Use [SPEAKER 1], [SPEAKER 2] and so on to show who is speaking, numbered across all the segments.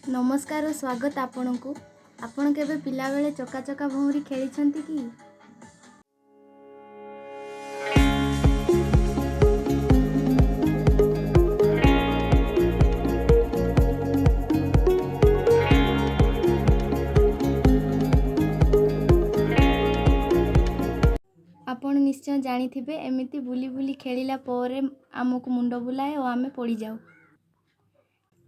[SPEAKER 1] ନମସ୍କାର ଓ ସ୍ୱାଗତ ଆପଣଙ୍କୁ। ଆପଣ କେବେ ପିଲାବେଳେ ଚକା ଚକା ଭଉଁରୀ ଖେଳିଛନ୍ତି କି? ଆପଣ ନିଶ୍ଚୟ ଜାଣିଥିବେ, ଏମିତି ବୁଲି ବୁଲି ଖେଳିଲା ପରେ ଆମକୁ ମୁଣ୍ଡ ବୁଲାଏ ଓ ଆମେ ପଡ଼ିଯାଉ।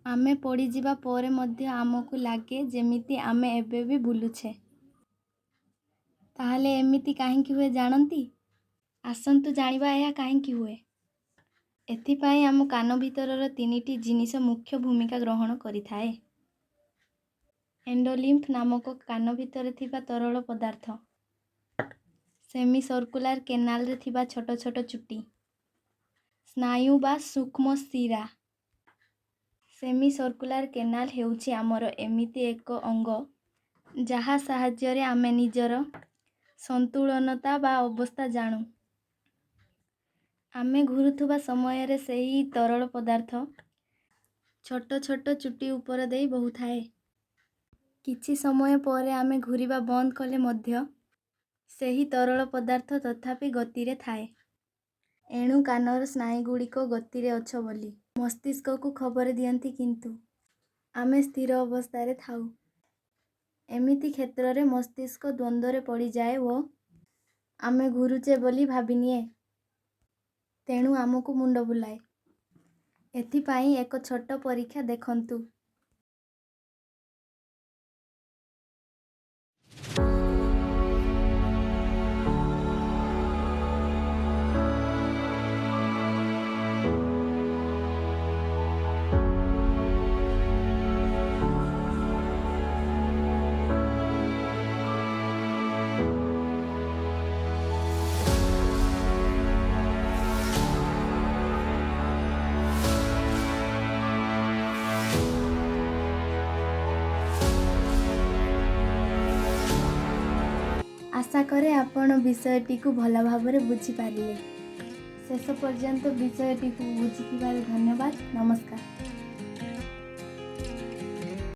[SPEAKER 1] ଆମେ ପଡ଼ିଯିବା ପରେ ମଧ୍ୟ ଆମକୁ ଲାଗେ ଯେମିତି ଆମେ ଏବେ ବି ବୁଲୁଛେ। ତାହେଲେ ଏମିତି କାହିଁକି ହୁଏ ଜାଣନ୍ତି? ଆସନ୍ତୁ ଜାଣିବା ଏହା କାହିଁକି ହୁଏ। ଏଥିପାଇଁ ଆମ କାନ ଭିତରର ତିନିଟି ଜିନିଷ ମୁଖ୍ୟ ଭୂମିକା ଗ୍ରହଣ କରିଥାଏ। ଏଣ୍ଡୋଲିମ୍ଫ ନାମକ କାନ ଭିତରେ ଥିବା ତରଳ ପଦାର୍ଥ, ସେମି ସର୍କୁଲାର କେନାଲରେ ଥିବା ଛୋଟ ଛୋଟ ଚୁଟି, ସ୍ନାୟୁ ବା ସୂକ୍ଷ୍ମ ଶିରା। ସେମି ସର୍କୁଲାର କେନାଲ ହେଉଛି ଆମର ଏମିତି ଏକ ଅଙ୍ଗ, ଯାହା ସାହାଯ୍ୟରେ ଆମେ ନିଜର ସନ୍ତୁଳନତା ବା ଅବସ୍ଥା ଜାଣୁ। ଆମେ ଘୁରୁଥିବା ସମୟରେ ସେହି ତରଳ ପଦାର୍ଥ ଛୋଟ ଛୋଟ ଚୁଟି ଉପର ଦେଇ ବହୁଥାଏ। କିଛି ସମୟ ପରେ ଆମେ ଘୁରିବା ବନ୍ଦ କଲେ ମଧ୍ୟ ସେହି ତରଳ ପଦାର୍ଥ ତଥାପି ଗତିରେ ଥାଏ। ଏଣୁ କାନର ସ୍ନାୟୁଗୁଡ଼ିକ ଗତିରେ ଅଛ ବୋଲି ମସ୍ତିଷ୍କକୁ ଖବର ଦିଅନ୍ତି, କିନ୍ତୁ ଆମେ ସ୍ଥିର ଅବସ୍ଥାରେ ଥାଉ। ଏମିତି କ୍ଷେତ୍ରରେ ମସ୍ତିଷ୍କ ଦ୍ୱନ୍ଦ୍ୱରେ ପଡ଼ିଯାଏ ଓ ଆମେ ଘୁରୁଛେ ବୋଲି ଭାବିନିଏ। ତେଣୁ ଆମକୁ ମୁଣ୍ଡ ବୁଲାଏ। ଏଥିପାଇଁ ଏକ ଛୋଟ ପରୀକ୍ଷା ଦେଖନ୍ତୁ। ଆଶା କରେ ଆପଣ ବିଷୟଟିକୁ ଭଲ ଭାବରେ ବୁଝିପାରିଲେ। ଶେଷ ପର୍ଯ୍ୟନ୍ତ ବିଷୟଟିକୁ ବୁଝିଥିବାରୁ ଧନ୍ୟବାଦ। ନମସ୍କାର।